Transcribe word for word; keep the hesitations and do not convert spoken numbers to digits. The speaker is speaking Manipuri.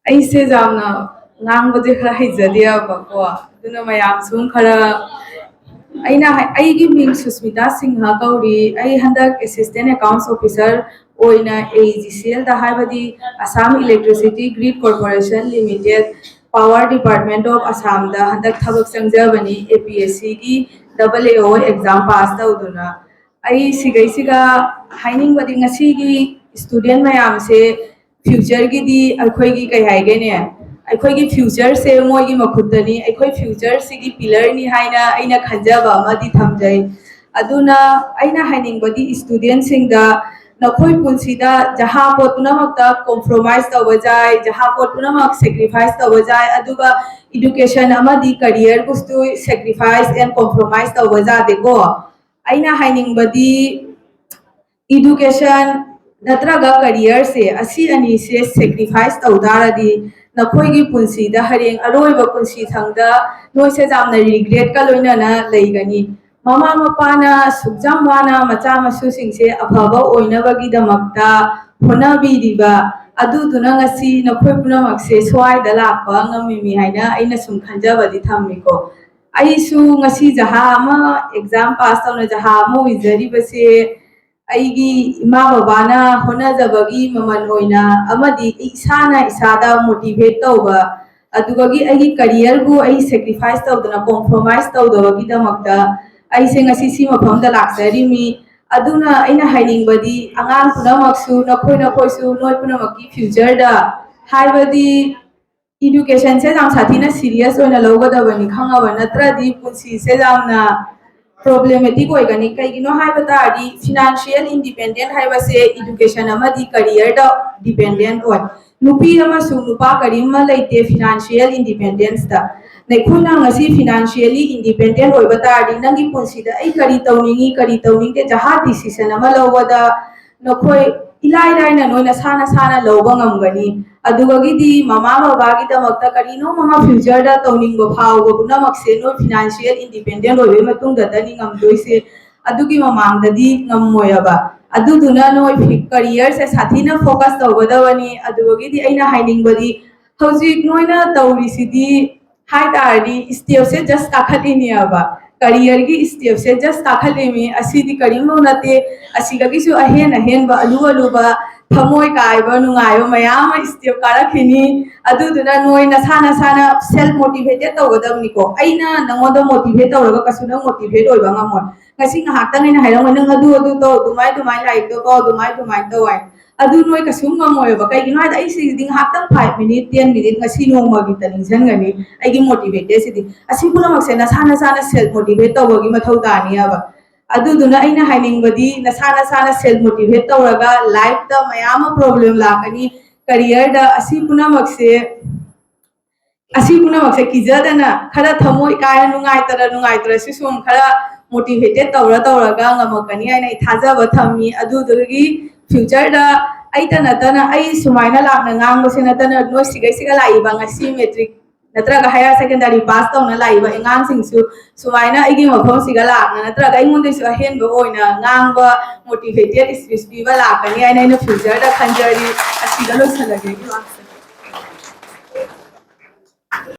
ꯑꯩꯁꯦ ꯌꯥꯝꯅ ꯉꯥꯡꯕꯗꯤ ꯈꯔ ꯍꯩꯖꯗꯦꯕꯀꯣ, ꯑꯗꯨꯅ ꯃꯌꯥꯝ ꯁꯨꯝ ꯈꯔ, ꯑꯩꯅ ꯍꯥꯏ-, ꯑꯩꯒꯤ ꯃꯤꯡ ꯁꯨꯁꯃꯤꯇꯥ ꯁꯤꯡꯍ ꯀꯧꯔꯤ꯫ ꯑꯩ ꯍꯟꯗꯛ Assistant Accounts Officer ꯑꯣꯏꯅ A E G C L ꯗ, ꯍꯥꯏꯕꯗꯤ Assam Electricity Grid Corporation Limited, Power Department of Assam ꯗ ꯍꯟꯗꯛ ꯊꯕꯛ ꯆꯪꯖꯕꯅꯤ, A P S C ꯒꯤ double A O exam pass ꯇꯧꯗꯨꯅ꯫ ꯑꯩ ꯁꯤꯒꯩꯁꯤꯒ ꯍꯥꯏꯅꯤꯡꯕꯗꯤ, ꯉꯁꯤꯒꯤ student ꯃꯌꯥꯝꯁꯦ future ꯒꯤꯗꯤ ꯑꯩꯈꯣꯏꯒꯤ, ꯀꯩ ꯍꯥꯏꯒꯦꯅꯦ, ꯑꯩꯈꯣꯏꯒꯤ future ꯁꯦ ꯃꯣꯏꯒꯤ ꯃꯈꯨꯠꯇꯅꯤ, ꯑꯩꯈꯣꯏ future ꯁꯤꯒꯤ pillar ꯅꯤ ꯍꯥꯏꯅ ꯑꯩꯅ ꯈꯟꯖꯕ ꯑꯃꯗꯤ ꯊꯝꯖꯩ꯫ ꯑꯗꯨꯅ ꯑꯩꯅ ꯍꯥꯏꯅꯤꯡꯕꯗꯤ, student ꯁꯤꯡꯗ, ꯅꯈꯣꯏ ꯄꯨꯟꯁꯤꯗ ꯖꯍꯥ ꯄꯣꯠ ꯄꯨꯝꯅꯃꯛꯇ compromise ꯇꯧꯕ ꯌꯥꯏ, ꯖꯍꯥ ꯄꯣꯠ ꯄꯨꯝꯅꯃꯛ sacrifice ꯇꯧꯕ ꯌꯥꯏ, ꯑꯗꯨꯒ education ꯑꯃꯗꯤ career ꯕꯨꯁꯨ sacrifice and compromise ꯇꯧꯕ ꯌꯥꯗꯦꯀꯣ꯫ ꯑꯩꯅ ꯍꯥꯏꯅꯤꯡꯕꯗꯤ, education ꯅꯠꯇ꯭ꯔꯒ career ꯁꯦ, ꯑꯁꯤ ꯑꯅꯤꯁꯦ sacrifice ꯇꯧ ꯇꯥꯔꯗꯤ, ꯅꯈꯣꯏꯒꯤ ꯄꯨꯟꯁꯤꯗ ꯍꯌꯦꯡ ꯑꯔꯣꯏꯕ ꯄꯨꯟꯁꯤ ꯊꯪꯗ ꯅꯣꯏꯁꯦ ꯌꯥꯝꯅ regret ꯀ ꯂꯣꯏꯅꯅ ꯂꯩꯒꯅꯤ꯫ ꯃꯃꯥ ꯃꯄꯥꯅ ꯁꯨꯛ ꯌꯥꯝ ꯋꯥꯅ ꯃꯆꯥ ꯃꯁꯨꯁꯤꯡꯁꯦ ꯑꯐꯕ ꯑꯣꯏꯅꯕꯒꯤꯗꯃꯛꯇ ꯍꯣꯠꯅꯕꯤꯔꯤꯕ ꯑꯗꯨꯗꯨꯅ ꯉꯁꯤ ꯅꯈꯣꯏ ꯄꯨꯝꯅꯃꯛꯁꯦ ꯁ꯭ꯋꯥꯏꯗ ꯂꯥꯛꯄ ꯉꯝꯃꯤꯃꯤ ꯍꯥꯏꯅ ꯑꯩꯅ ꯁꯨꯝ ꯈꯟꯖꯕꯗꯤ ꯊꯝꯃꯤꯀꯣ꯫ ꯑꯩꯁꯨ ꯉꯁꯤ ꯖꯍꯥ ꯑꯃ, exam pass ꯇꯧꯅ ꯖꯍꯥ ꯑꯃ ꯑꯣꯏꯖꯔꯤꯕꯁꯦ, ꯑꯩꯒꯤ ꯏꯃꯥ ꯕꯕꯥꯅ ꯍꯣꯠꯅꯖꯕꯒꯤ ꯃꯃꯜ ꯑꯣꯏꯅ, ꯑꯃꯗꯤ ꯏꯁꯥꯅ ꯏꯁꯥꯗ motivate ꯇꯧꯕ, ꯑꯗꯨꯗꯒꯤ ꯑꯩꯒꯤ career ꯕꯨ ꯑꯩ sacrifice ꯇꯧꯗꯅ, compromise ꯇꯧꯗꯕꯒꯤꯗꯃꯛꯇ ꯑꯩꯁꯦ ꯉꯁꯤ ꯁꯤ ꯃꯐꯝꯗ ꯂꯥꯛꯆꯔꯤꯃꯤ꯫ ꯑꯗꯨꯅ ꯑꯩꯅ ꯍꯥꯏꯅꯤꯡꯕꯗꯤ, ꯑꯉꯥꯡ ꯄꯨꯝꯅꯃꯛꯁꯨ, ꯅꯈꯣꯏ ꯅꯈꯣꯏꯁꯨ, ꯅꯣꯏ ꯄꯨꯝꯅꯃꯛꯀꯤ future ꯗ, ꯍꯥꯏꯕꯗꯤ education ꯁꯦ ꯌꯥꯝ ꯁꯥꯊꯤꯅ serious ꯑꯣꯏꯅ ꯂꯧꯒꯗꯕꯅꯤ, ꯈꯪꯉꯕ? ꯅꯠꯇ꯭ꯔꯗꯤ ꯄꯨꯟꯁꯤꯁꯦ ꯌꯥꯝꯅ problematic ꯑꯣꯏꯒꯅꯤ꯫ ꯀꯩꯒꯤꯅꯣ ꯍꯥꯏꯕ ꯇꯥꯔꯗꯤ, financial independent ꯍꯥꯏꯕꯁꯦ education ꯑꯃꯗꯤ career ꯗ dependent ꯑꯣꯏ꯫ ꯅꯨꯄꯤ ꯑꯃꯁꯨꯡ ꯅꯨꯄꯥ ꯀꯔꯤꯝꯃ ꯂꯩꯇꯦ financial independence ꯇ꯫ ꯅꯈꯣꯏꯅ ꯉꯁꯤ financially independent ꯑꯣꯏꯕ ꯇꯥꯔꯗꯤ, ꯅꯪꯒꯤ ꯄꯨꯟꯁꯤꯗ ꯑꯩ ꯀꯔꯤ ꯇꯧꯅꯤꯡꯉꯤ, ꯀꯔꯤ ꯇꯧꯅꯤꯡꯗꯦ, ꯖꯍꯥ decision ꯑꯃ ꯂꯧꯕꯗ ꯅꯈꯣꯏ ꯏꯂꯥꯏ ꯂꯥꯏꯅ ꯅꯣꯏ ꯅꯁꯥ ꯅꯁꯥꯅ ꯂꯧꯕ ꯉꯝꯒꯅꯤ꯫ ꯑꯗꯨꯗꯒꯤꯗꯤ ꯃꯃꯥ ꯕꯕꯥꯒꯤꯗꯃꯛꯇ ꯀꯔꯤꯅꯣꯝ ꯑꯃ future ꯗ ꯇꯧꯅꯤꯡꯕ ꯐꯥꯎꯕ ꯄꯨꯝꯅꯃꯛꯁꯦ ꯅꯣꯏ financial independent ꯑꯣꯏꯕꯒꯤ ꯃꯇꯨꯡꯗꯇꯅꯤ ꯉꯝꯗꯣꯏꯁꯦ꯫ ꯑꯗꯨꯒꯤ ꯃꯃꯥꯡꯗꯗꯤ ꯉꯝꯃꯣꯏꯕ꯫ ꯑꯗꯨꯗꯨꯅ ꯅꯣꯏ career ꯁꯦ ꯁꯥꯊꯤꯅ focus ꯇꯧꯒꯗꯕꯅꯤ꯫ ꯑꯗꯨꯗꯒꯤꯗꯤ ꯑꯩꯅ ꯍꯥꯏꯅꯤꯡꯕꯗꯤ, ꯍꯧꯖꯤꯛ ꯅꯣꯏꯅ ꯇꯧꯔꯤꯁꯤꯗꯤ ꯍꯥꯏ ꯇꯥꯔꯗꯤ ꯁ꯭ꯇꯦꯞꯁꯦ ꯖꯁ ꯀꯥꯈꯠꯂꯤꯅꯦꯕ꯫ ꯀꯔꯤꯌꯔꯒꯤ ꯁ꯭ꯇꯦꯞꯁꯦ ꯖꯁ ꯀꯥꯈꯠꯂꯤꯃꯤ꯫ ꯑꯁꯤꯗꯤ ꯀꯔꯤꯝꯐꯥꯎ ꯅꯠꯇꯦ꯫ ꯑꯁꯤꯗꯒꯤꯁꯨ ꯑꯍꯦꯟ ꯑꯍꯦꯟꯕ ꯑꯂꯨ ꯑꯂꯨꯕ ꯊꯃꯣꯏ ꯀꯥꯏꯕ ꯅꯨꯡꯉꯥꯏꯕ ꯃꯌꯥꯝ ꯑꯃ ꯁ꯭ꯇꯦꯞ ꯀꯥꯔꯛꯈꯤꯅꯤ꯫ ꯑꯗꯨꯗꯨꯅ ꯅꯣꯏ ꯅꯁꯥ ꯅꯁꯥꯅ ꯁꯦꯜꯐ ꯃꯣꯇꯤꯚꯦꯇꯦꯠ ꯇꯧꯒꯗꯕꯅꯤꯀꯣ꯫ ꯑꯩꯅ ꯅꯉꯣꯟꯗ ꯃꯣꯇꯤꯚꯦꯠ ꯇꯧꯔꯒ ꯀꯩꯁꯨ ꯅꯪ ꯃꯣꯇꯤꯚꯦꯠ ꯑꯣꯏꯕ ꯉꯝꯃꯣꯏ꯫ ꯉꯁꯤ ꯉꯥꯏꯍꯥꯛꯇꯪ ꯑꯩꯅ ꯍꯥꯏꯔꯝꯃꯣꯏ, "ꯅꯪ ꯑꯗꯨ ꯑꯗꯨ ꯇꯧ, ꯑꯗꯨꯃꯥꯏ ꯑꯗꯨꯃꯥꯏꯅ ꯂꯥꯏꯔꯤꯛꯇꯣ ꯄꯥꯎ, ꯑꯗꯨꯃꯥꯏ ꯑꯗꯨꯃꯥꯏꯅ ꯇꯧ" ꯍꯥꯏꯅ꯫ ꯑꯗꯨ ꯅꯣꯏ ꯀꯩꯁꯨꯝ ꯉꯝꯃꯣꯏꯕ꯫ ꯀꯩꯒꯤꯅꯣ ꯍꯥꯏꯗꯤ ꯑꯩ ꯁꯤꯒꯤꯗꯤ ꯉꯥꯏꯍꯥꯛꯇꯪ five minute, ten minute ꯉꯁꯤ ꯅꯣꯡꯃꯒꯤꯇ ꯅꯤꯡꯁꯤꯟꯒꯅꯤ ꯑꯩꯒꯤ ꯃꯣꯇꯤꯚꯦꯇꯦꯠꯁꯤꯗꯤ꯫ ꯑꯁꯤ ꯄꯨꯝꯅꯃꯛꯁꯦ ꯅꯁꯥ ꯅꯁꯥꯅ ꯁꯦꯜꯐ ꯃꯣꯇꯤꯚꯦꯠ ꯇꯧꯕꯒꯤ ꯃꯊꯧ ꯇꯥꯅꯤꯕ꯫ ꯑꯗꯨꯗꯨꯅ ꯑꯩꯅ ꯍꯥꯏꯅꯤꯡꯕꯗꯤ ꯅꯁꯥ ꯅꯁꯥꯅ ꯁꯦꯜꯐ ꯃꯣꯇꯤꯚꯦꯠ ꯇꯧꯔꯒ ꯂꯥꯏꯐꯇ ꯃꯌꯥꯝ ꯑꯃ ꯄ꯭ꯔꯣꯕ꯭ꯂꯦꯝ ꯂꯥꯛꯀꯅꯤ, ꯀꯔꯤꯌꯔꯗ, ꯑꯁꯤ ꯄꯨꯝꯅꯃꯛꯁꯦ ꯑꯁꯤ ꯄꯨꯝꯅꯃꯛꯁꯦ ꯀꯤꯖꯗꯅ ꯈꯔ ꯊꯃꯣꯏ ꯀꯥꯏꯅ ꯅꯨꯡꯉꯥꯏꯇꯅ ꯅꯨꯡꯉꯥꯏꯇ꯭ꯔꯁꯨ ꯁꯨꯝ ꯈꯔ ꯃꯣꯇꯤꯚꯦꯇꯦꯠ ꯇꯧꯔ ꯇꯧꯔꯒ ꯉꯝꯃꯛꯀꯅꯤ ꯍꯥꯏꯅ ꯑꯩ ꯊꯥꯖꯕ ꯊꯝꯃꯤ꯫ ꯑꯗꯨꯗꯨꯒꯤ ꯐ꯭ꯌꯨꯆꯔꯗ ꯑꯩꯇ ꯅꯠꯇꯅ, ꯑꯩ ꯁꯨꯃꯥꯏꯅ ꯂꯥꯛꯅ ꯉꯥꯡꯕꯁꯦ ꯅꯠꯇꯅ ꯅꯣꯏ ꯁꯤꯒꯩꯁꯤꯒ ꯂꯥꯛꯏꯕ ꯉꯁꯤ ꯃꯦꯇ꯭ꯔꯤꯛ ꯅꯠꯇ꯭ꯔꯒ ꯍꯥꯌꯔ ꯁꯦꯀꯦꯟꯗꯔꯤ ꯄꯥꯁ ꯇꯧꯅ ꯂꯥꯛꯏꯕ ꯑꯉꯥꯡꯁꯤꯡꯁꯨ ꯁꯨꯃꯥꯏꯅ ꯑꯩꯒꯤ ꯃꯐꯝꯁꯤꯒ ꯂꯥꯛꯅ ꯅꯠꯇ꯭ꯔꯒ ꯑꯩꯉꯣꯟꯗꯁꯨ ꯑꯍꯦꯟꯕ ꯑꯣꯏꯅ ꯉꯥꯡꯕ, ꯃꯣꯇꯤꯚꯦꯇꯦꯠ ꯁ꯭ꯄꯤꯆ ꯄꯤꯕ ꯂꯥꯛꯀꯅꯤ ꯍꯥꯏꯅ ꯑꯩꯅ ꯐ꯭ꯌꯨꯆꯔꯗ ꯈꯟꯖꯔꯤ꯫ ꯑꯁꯤꯗ ꯂꯣꯏꯁꯤꯜꯂꯒꯦ꯫